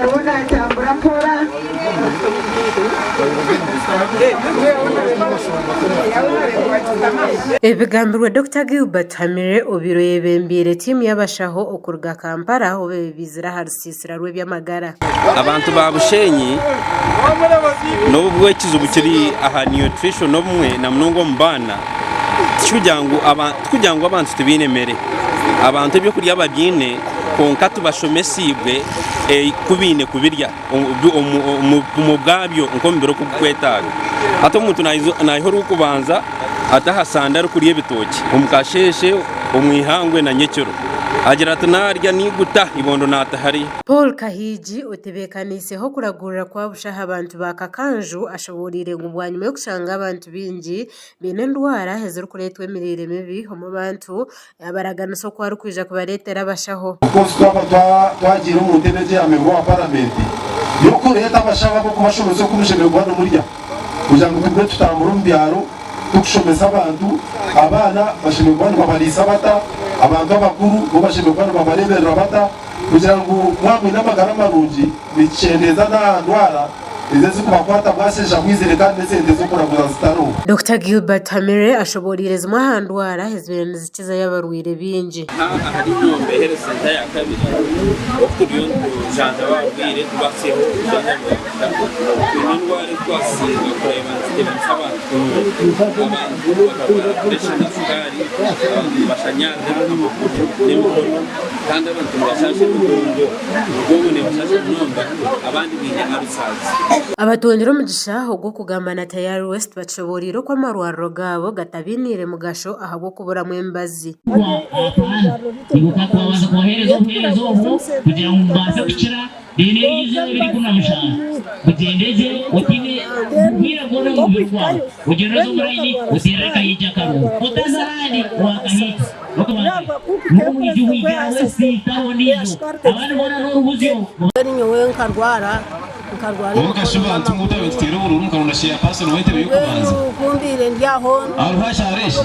Hariho natambura mpora. Ebi bigambirwe Dokita Gilbert Hamire obaire oyebembeire tiimu y'abashaho okuruga Kampala obu baizire aha rusiisira rw'eby'amagara. Abantu ba Bushenyi n'obu ekizibu kiri aha nutrition obumwe na munonga omu baana tikugira ngu abantu tibaine mere, abantu ebyokurya babyine kwonka tibashomesiibwe ku baine kubirya omu bupimo bwabyo nk'omubiri oku gurikwetaaga. Hati omuntu naiha orw'okubanza ata aha sande arikurya ebitookye omu kasheeshe, omu ihangwe na nyekiro agira ati naarya naiguta ibondo naata hariya. Paul Kahiigi otebeekaniiseho okuragurira kwa busha aha bantu ba Kakanju ashoboreire ngu bwanyima y'okushanga abantu baingi baine endwara ezirikureetwa emiriire mibi omu bantu, yaabaraganisa oku arikwija kubareetera abashaho. Of course twaba twagiire omu ntebe egi eya memba wa paramenti y'okureeta abashaho ab'okubashomesa oku mushemereire kuba nimurya kugira ngu tugume tutambure omu byaro turikushomesa abantu, abaana bashemereire kuba nibabariisa bata, abantu abakuru bo bashemereire kuba nibabareeberera bata kugira ngu mwaba mwine amagara marungi nikikyendeeza n'aha ndwara Ezi ezikubakwata bwasheesha bwizire kandi n'esente z'okuraguza zitariho. Dokita Gilbert Hamire ashoboreire zimwe aha ndwara ezibaire nizikizayo abarwaire baingi. Aha ahari Njombe Health Centre ya kabiri oku turiyo nitujanjaba abarwaire tubahitsyeho obujanjabi bwa busha. Twine endwara ezi twasinga kureeba niziteganisa abantu abantu bakarwara puresha na sukaari, abantu nibashanyarira amaguru n'emikono kandi abantu nibashaasha emigongo. Emigongo neebashaasha munonga abandi baine ulcers. Abatungire omugisha ogw'okugamba na Tayari West bakishoboreire oku amarwariro gaabo gatabainiire mugasho ahabw'okuburamu emibazi. Ibuka kubabanza kubaheereza obuheereza obwo kugira ngu mubaase kukira, reero eryo izooba eririkunyamushana mugyende gye otaine bwire bwona omu mubiri gwawe, ogyende oze omu layini oteerere Kahiigi akaruuru. Otaza ahandi owa Kahiigi. Wowe kashuba nti ngu utabe tuteera oburuuru mukaronda chairperson w'entebe y'okubanza. Hariho ashaara eshi?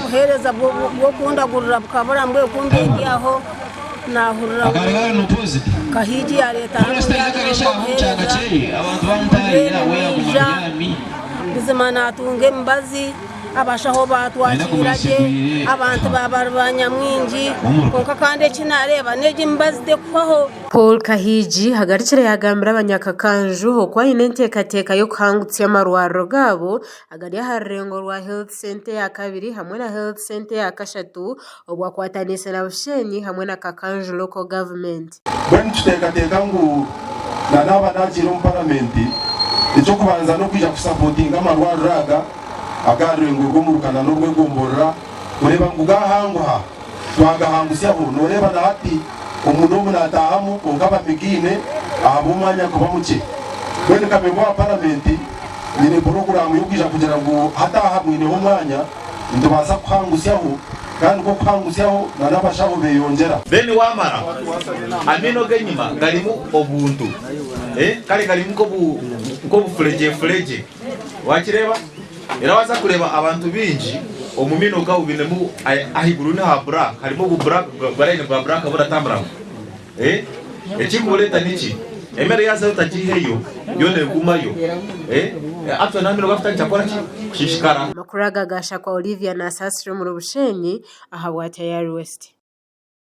Akari gari opposite. Hoona sitaine akaresha aho omu kyanga kyeye abantu bamutaayayira we yaguma abyami. Abashaho baatwakiira gye, abantu baaba ba nyamwingi, kwonka kandi eki naareeba n'egi emibazi terikuhwaho. Paul Kahiigi agarukire yaagambira abanyakakanju oku aine enteekateeka y'okuhangutsya amarwariro gaabo agari aha rurengo rwa Health Centre eya kabiri hamwe na Health Centre eya kashatu obwo akwataniise na Bushenyi hamwe na Kakanju Local Government. Mbwenu nituteekateeka ngu na naaba naagiire omu paramenti, eky'okubanza n'okwija kusapotinga amarwariro aga aga rurengo rw'omuruka na n'orw'egomborora kureeba ngu gaahanguha twagahangusyaho. Nooreeba na hati omu n'omu naataahamu kwonka bamigaine ahabw'omwanya kuba mukye. Mbwenu nka memba wa paramenti nyine puroguraamu y'okwija kugira ngu hati aha mwineho omwanya nitubaasa kuhangusyaho kandi nk'okuhangusyaho na n'abashaho beeyongyera. Then wamara, amaino g'enyima garimu obuntu, kare garimu nk'obufuregyefuregye. Wakireeba? Era waaza kureeba abantu baingi omu maino gaabo bainemu ahaiguru ni ha black, harimu obu black bwa line bwa black buratamburamu. Ekirikubureeta niki? Emere yaazayo otagiiheyo, yoona egumayo. Actually n'amaino gaaba kutandika kukora ki? Kushishikara. Amakuru aga gaashakwa Olivia Nasasira omuri Bushenyi ahabwa Tayari West.